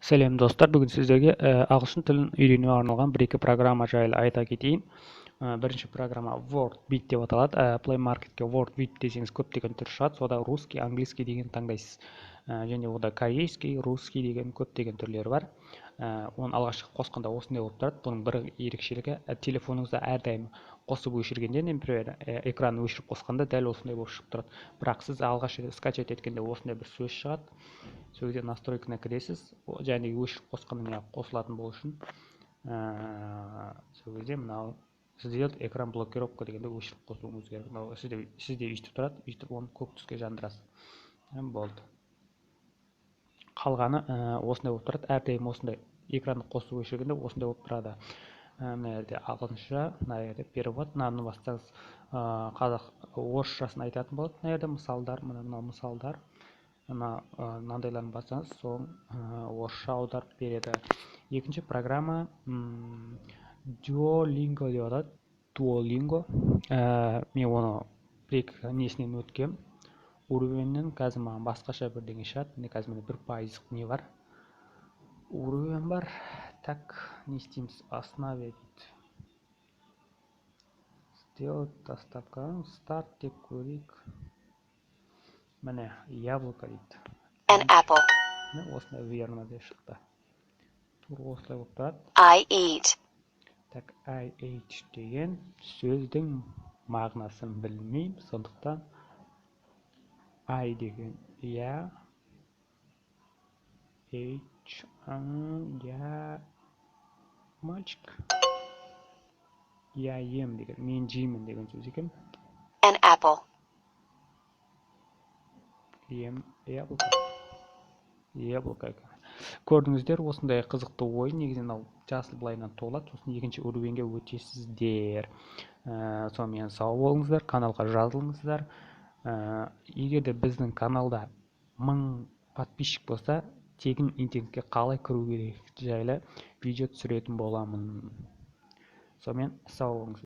Сәлем, достар! Бүгін сіздерге ағылшын тілін үйренуге арналған бір екі программа жайлы айта кетейін. Бірінші программа WordBit деп аталады. Play Marketке WordBit десеңіз, көптеген түр шығады. Сода русский, английский деген таңдайсыз. Және ода корейский, русский деген көптеген түрлері бар. Оны алғашқы қосқанда осындай болып тұрады. Бұның бір ерекшелігі, телефоныңызда әрдайым қосып өшіргенде, например, экранын өшіріп қосқанда, дәл осындай болып шығып тұрады. Бірақ сіз алғаш рет скачать еткенде осындай бір сөз шығады. Сол кезде настройканы кіресіз және өшіріп қосқаннан кейін қосылатын болу үшін, сол кезде мынау «Сделать экран блокировка» дегенде өшіріп қосуыңыз керек. Мынау сізде өйстіп тұрады. Өйстіп оны көк түске жандырасыз, болды. Қалғаны осындай болып тұрады. Әрдайым осындай экранды қосып өшіргенде осындай болып тұрады. Мына жерде ағылшынша, мына жерде перевод. Мынаны бассаңыз, қазақ орысшасын айтатын болады. Мына жерде мысалдар, мына мынау мысалдар, мына мынандайларын бассаңыз, соны орысша аударып береді. Екінші программа Duolingo деп аталады, Duolingo. Мен оны бір екі несінен өткем, уровеньнен. Қазір маған басқаша бірдеңе шығады. Міне, қазір менде 1%-ық не бар, уровень бар. Так, не істейміз? Основе дейді, сделать доставка, старт деп көрейік. Міне, яблоко дейді. An apple. Міне, осындай верно деп шықты. Тура осылай болып тұрады. I eat. Так, I ate деген сөздің мағынасын білмеймін, сондықтан I деген я, H, я мальчик, я ем деген, мен жеймін деген сөз екен. An apple. Ем яблоко, яблоко екен. Көрдіңіздер, осындай қызықты ойын. Негізінен мынау жасыл былайынан толады, сосын екінші уровеньге өтесіздер. Сонымен, сау болыңыздар, каналға жазылыңыздар. Егер де біздің каналда 1000 подписчик болса, тегін интернетке қалай кіру керек жайлы видео түсіретін боламын. Сонымен, сау болыңыз.